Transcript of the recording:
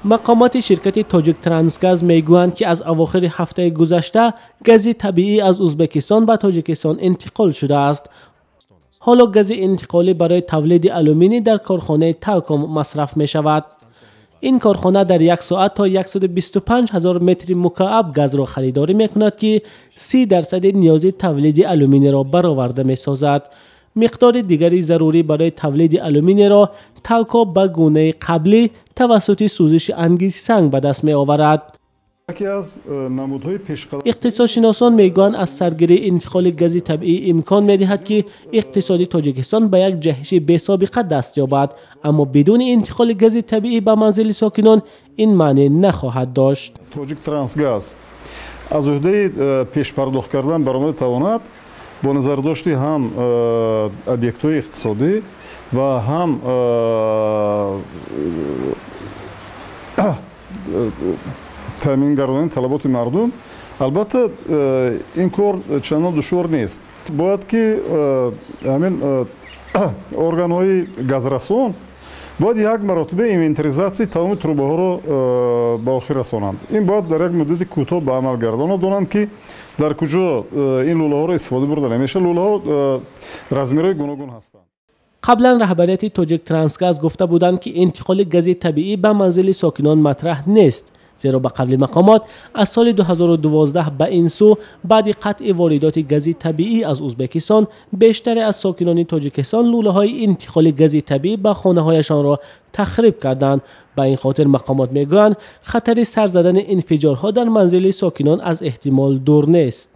Мақомоти ширкати Тоҷиктрансгаз мегӯянд, ки аз авохири ҳафтаи гузашта гази табиӣ аз Узбекистон ба Тоҷикистон интиқол шудааст. Ҳоло гази интиқолӣ барои тавлиди алюминий дар корхонаи Талком масраф мешавад. Ин корхона дар як соат то 125 ҳазор метри мукааб газро харидорӣ мекунад, ки 30% ниёзи тавлиди алюминийро бароварда месозад. Миқдори дигари зарурӣ барои тавлиди алюминийро Талко ба гунаи қаблӣ тавассути сӯзиши ангиштсанг ба даст меоварад. Яке аз намудҳои пешқадам. Иқтисодшиносон мегӯянд, аз саргирии интиқоли гази табиӣ имкон медиҳад, ки иқтисоди Тоҷикистон ба як ҷаҳиши бесобиқа даст ёбад, аммо бидуни интиқоли гази табиӣ ба манзили сокинон ин маъне нахоҳад дошт. Тоҷиктрансгаз аз уҳдаи пешпардохт кардан баромада тавонад бо назардошти ҳам объектҳои иқтисодӣ ва ҳам таъмин гардонидани талаботи мардум. Албатта, ин кор чандон душвор нест. Бояд ки ҳамин органҳои газрасон бояд як маротиба инвентаризатсияи тамоми трубаҳоро ба охир расонанд. Ин бояд дар як муддати кӯтоҳ ба амал гардад. Онҳо донанд, ки дар куҷо ин лӯлаҳоро истифода бурда намешавад. Лӯлаҳо размерҳои гуногун ҳастанд. Қаблан раҳбарияти Тоҷиктрансгаз гуфта буданд, ки интиқоли гази табиӣ ба манзили сокинон матраҳ нест, зеро ба қавли мақомот аз соли 2012 ба ин сӯ, баъди қатъи воридоти гази табиӣ аз Узбекистон, бештаре аз сокинони Тоҷикистон лӯлаҳои интиқоли гази табиӣ ба хонаҳояшонро тахриб карданд. Ба ин хотир мақомот мегӯянд, хатари сар задани инфиҷорҳо дар манзили сокинон аз эҳтимол дур нест.